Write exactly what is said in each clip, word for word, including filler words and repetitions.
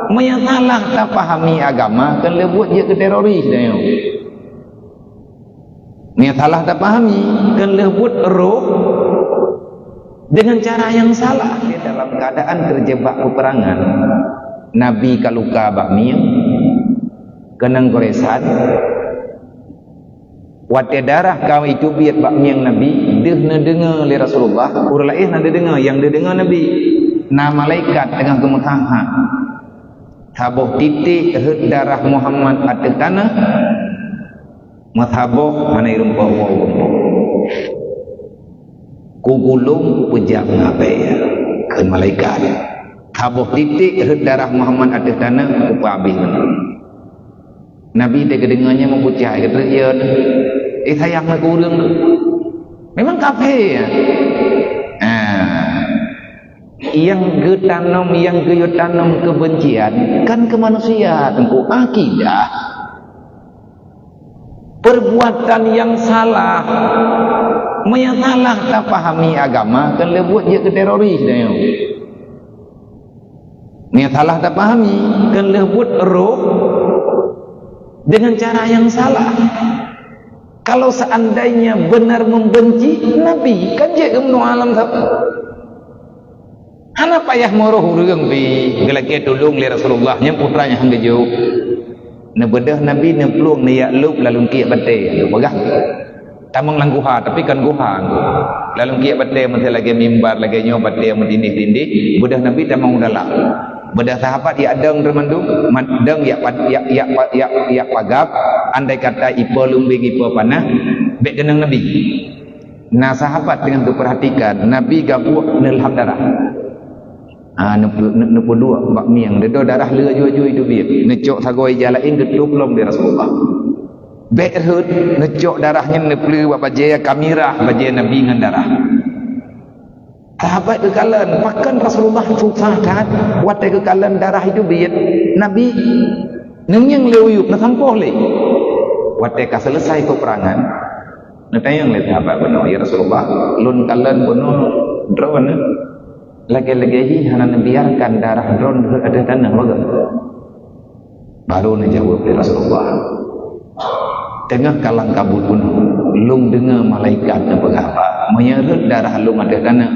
Meunyo salah tapahami agama, kon lheueh buet jeuet keu teroris tanyoe. Meunyo salah tapahami, kon lheueh buet roh dengan cara yang salah. Dalam keadaan terjebak peperangan, Nabi ka luka bak mieng, keunong goresan. Watée darah ka jiteubiet bak mieng Nabi, deuh neudeungoe lé Rasulullah, ureuëng laén hana neudeungoe, nyang neudeungoe Nabi. Na malaikat teungoh geumeuhah-hah. Saboh titek rhot darah Muhammad ateueh tanoh, meusaboh hana jirumpok woe-woe. Kugulong kupeujak ngon abée, kheun malaikat. Saboh titek rhot darah Muhammad ateueh tanoh, kupeuabéh. Nabi teuka deungoe nyan meupucah, geutreuk, "Ya, eh, sayang keu ureuëng tu." Memang kafé, ya. Ah. Nyang geutanom, nyang geuyue tanom keubencian kan keu manusia, Teungku, akidah. Perbuatan yang salah, meunyo salah tapahami agama, kon lheueh buet jeuet keu teroris tanyoe. Meunyo salah tapahami, kon lheueh buet roh dengan cara yang salah. Kalau seandainya benar membenci Nabi, kan jeuet geumeunoe alam saboh. Hana payah meuroh ureuëng pih, geulakée tulông lé Rasulullah, nyan putra nyang han geujok. Neubeudôh Nabi neuplueng neujak lôb lam lungkiek batée, lôn peugah. Tamong lam guha, tapi kon guha. Lam lungkiek batée meusti lagée mimbar, lagée nyoe batée meutindéh-tindéh, beudôh Nabi tamong u dalam. Beudôh sahabat jak dong teumandum, mat-, dong jak pa-, jak, jak pa-, jak, jak pagab, andai kata ipe lumbeng ipe panah, bék keunong Nabi. Na sahabat teungoh geupeurhatikan, Nabi gabuek neulhab darah. Ha, neupe-, ne-, neupeuduek bak mieng, deudôh darah le aju-aju jiteubiet. Neucok sagoe ija laén geutôb lom lé Rasulullah. Bék rhot, neucok darah nyan neupleue bak bajée, ka mirah bajée Nabi ngon darah. Sahabat geukalon, pakon Rasulullah susah that watée geukalon darah jiteubiet. Nabi neungieng lé uyueb, neusampôh lé. Watée ka seuleusai peupeurangan, neutanyong lé sahabat bunoe, "Ya Rasulullah, lôn kalon bunoe droeneuh lagée-lagée jih hana neubiarkan darah droeneuh rhot ateueh tanoh, bagaimana?" Baru neujaweueb lé Rasulullah, "Teungoh ka lam kabut bunoe, lôn deungoe malaikat neupeugah haba, meunyo rhot darah lôn ateueh tanoh,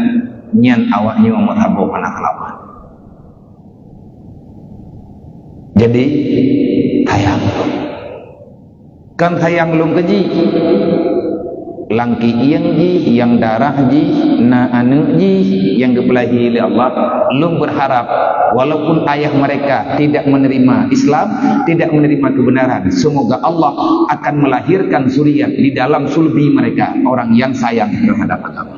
nyan awaknyoe meusaboh hana seulamat." Jadi, sayang. Kon sayang lôn keu jih. Lam kieng jih, nyang darah jih, na aneuëk jih nyang geupeulahé lé Allah, lôn beurharap, walaupun ayah mereka tidak menerima Islam, tidak menerima kebenaran, semoga Allah akan melahirkan zuriat di dalam sulbi mereka, orang yang sayang terhadap agama.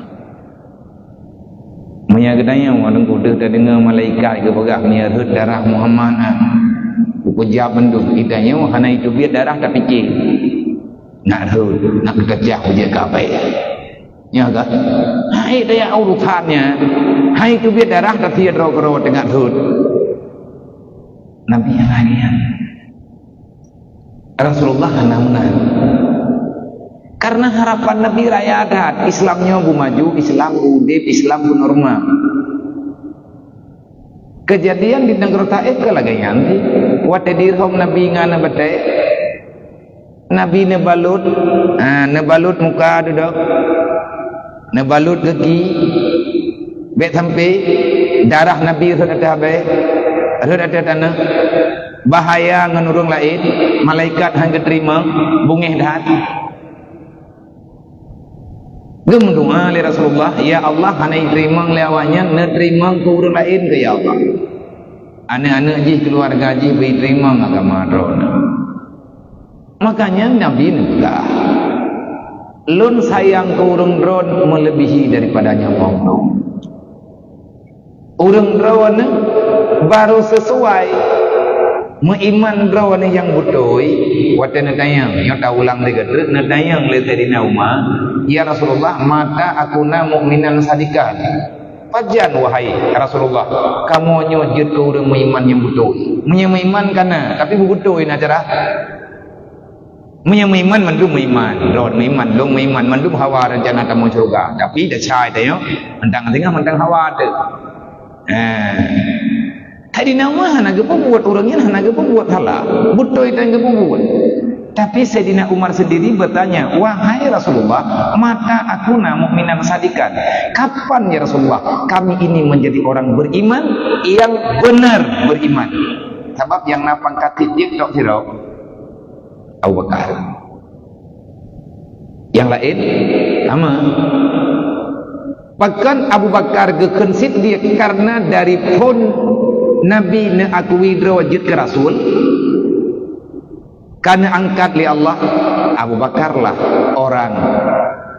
Meunyo geutanyoe, wadong kudeue tadeungoe malaikat geupeugah, "Meunyo rhot darah Muhammad, ah, kupeujab bandum." Geutanyoe hana jiteubiet darah, tapike nak rhot, nak geukeucah bujée kapai. Nyoe ka? Hai daya urusan nyan. Hai jiteubiet darah, tapi droe keudroe teungoh rhot. Nabi hana niat. Rasulullah hana meunan. Karena harapan Nabi raya that, Islam nyoe beumaju, Islam beuudeb, Islam beunormal. Keujadian di nanggroe Taif ka lagée nyan, watée dirhom Nabi ngon batée, Nabi neubalut, ah, neubalut muka dudoe, neubalut geuki, bék sampai darah Nabi rhot ateueh abée, rhot ateueh tanoh. Bahaya ngon ureuëng laén, malaikat han geuteurimong, beungéh that. Geumeudoá lé Rasulullah, "Ya Allah, hana jiteurimong lé awaknyan, neuteurimong keu ureuëng laén keu, ya Allah. Aneuëk-aneuëk jih, keuluwarga jih, beu jiteurimong agama droeneuh." Makanya Nabi neupeugah, "Lôn sayang keu ureuëng droen meuleubèhi daripada nyoe." Ureuëng droeneuh baru sesuai meuiman droeneuh nyang beutôi, watée neutanyong, nyoe taulang lé geutrek, neutanyong lé Saidina Umar, "Ya Rasulullah, mata akuna mu'minan sadiqan?" Pajan, wahai Rasulullah, kamoe nyoe jeuet keu ureuëng meuiman nyang beutôi? Meunyoe meuiman ka na, tapi beubeutôi na cara. Meunyoe meuiman, mandum meuiman, droen meuiman, lôn meuiman, mandum hawa rencana tamong syeuruga. Tapi desya tanyoe, mantong singoh mantong hawa teuh. Eh. Saidina Umar hana geupeubuet, ureuëng nyan hana geupeubuet salah, beutôi tan geupeubuet. Tapi Saidina Umar sendiri bertanya, "Wahai Rasulullah, mata akuna mu'minan sadiqan? Kapan ya Rasulullah kami ini menjadi orang beriman yang benar beriman?" Sabab nyang na pangkat siddiq tok sidroe, Abu Bakar. Nyang laén sama. Pakon Abu Bakar geukheun siddiq? Karena dari phon Nabi neuakui droe jeuet keu rasul, ka neuangkat lé Allah, Abu Bakarlah orang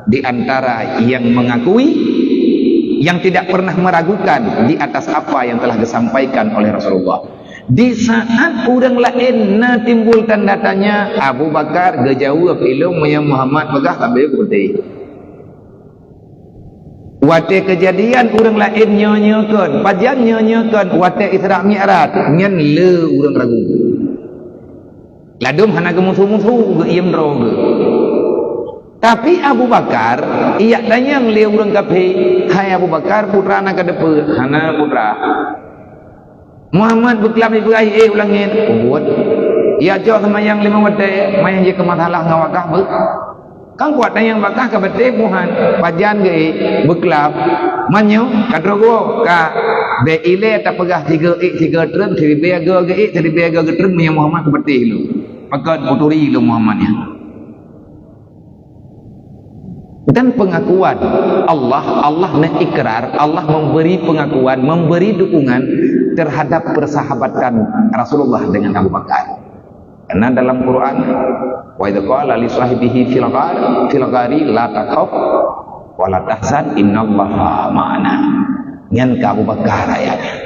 di antara yang mengakui, yang tidak pernah meragukan di atas apa yang telah disampaikan oleh Rasulullah. Di saat ureuëng laén na timbul tanda tanya, Abu Bakar geujaweueb, "Ilôn meunyoe Muhammad peugah, sabe kupeuteh." Watée keujadian ureuëng laén nyoe-nyoe kon, pajan nyoe-nyoe kon, watée Isra Mi'raj, nyan le ureuëng ragu. Ladôm hana geumusu-musu, geuiem droe geuh. Tapi Abu Bakar, ijak tanyong lé ureuëng kafé, "Hai Abu Bakar, peue teuma na kateupeue?" "Hana, peue teuma." "Muhammad beuklam ipeugah éh u langét?" "Buet." "Ijak cok seumayang limong watée, manyang jeuet keu masalah ngon wakah beuh?" Kan kuat tanyong bakah ka beuteh Tuhan, pajan geuék beuklam, manyoe ka droe goe ka, bék ilée tapeugah sigoe ék sigoe treun, siribée goe geuék siribée goe geutreun, meunyoe Muhammad kupeuteh lôn. Pakon kuturi lôn Muhammad nyan. Dan pengakuan Allah, Allah mengikrar, Allah memberi pengakuan, memberi dukungan terhadap persahabatan Rasulullah dengan Abu Bakar. Karena dalam Quran, "Wa idz qala li sahibihi fil ghar, fil ghari la takhaf wa la tahzan innallaha ma'ana." Nyan keu Abu Bakar ayat nyan.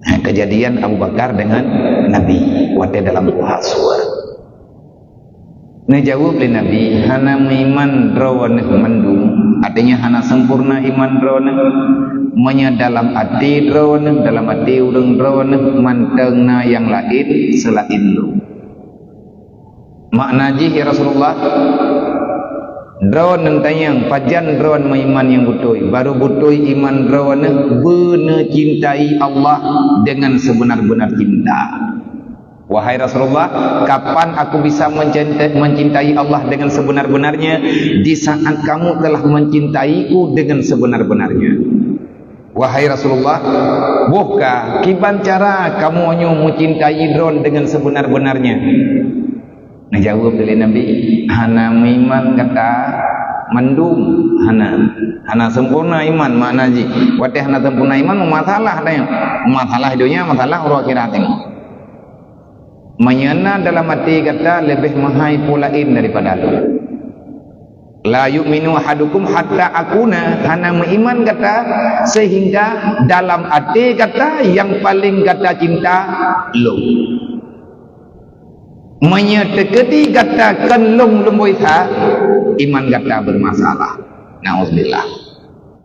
Nah, kejadian Abu Bakar dengan Nabi watée dalam guha Sur. Neujaweueb lé Nabi, "Hana meuiman droeneuh mandum." Artinya hana sempurna iman droeneuh. Meunyoe dalam até droeneuh, dalam até ureuëng droeneuh mantong na nyang laén seulaén lôn. Makna jih, ya Rasulullah, droeneuh tanyong, pajan droeneuh meuiman nyang beutôi? Baru beutôi iman droeneuh beuneucintai Allah dengan sebenar-benar cinta. Wahai Rasulullah, kapan aku bisa mencintai, mencintai Allah dengan sebenar-benarnya? Di saat kamu telah mencintaiku dengan sebenar-benarnya. Wahai Rasulullah, boh ka, kiban cara kamoe nyoe meucintai droe dengan sebenar-benarnya? Neujaweueb lé Nabi, "Hana meuiman gata mandum, hana. Hana sempurna iman," makna jih. Watée hana sempurna iman, meumasalah tanyoe. Meumasalah donya, masalah uroe akhirat tanyoe. Meunyoe na dalam até gata leubeh meuhai peue laén daripada lôn. "La yu'minu ahadukum hatta akuna," hana meuiman gata sehingga dalam até gata nyang paleng gata cinta lôn. Meunyoe teukeudi gata kon lôn lumboi that, iman gata beumasalah. Nauzubillah.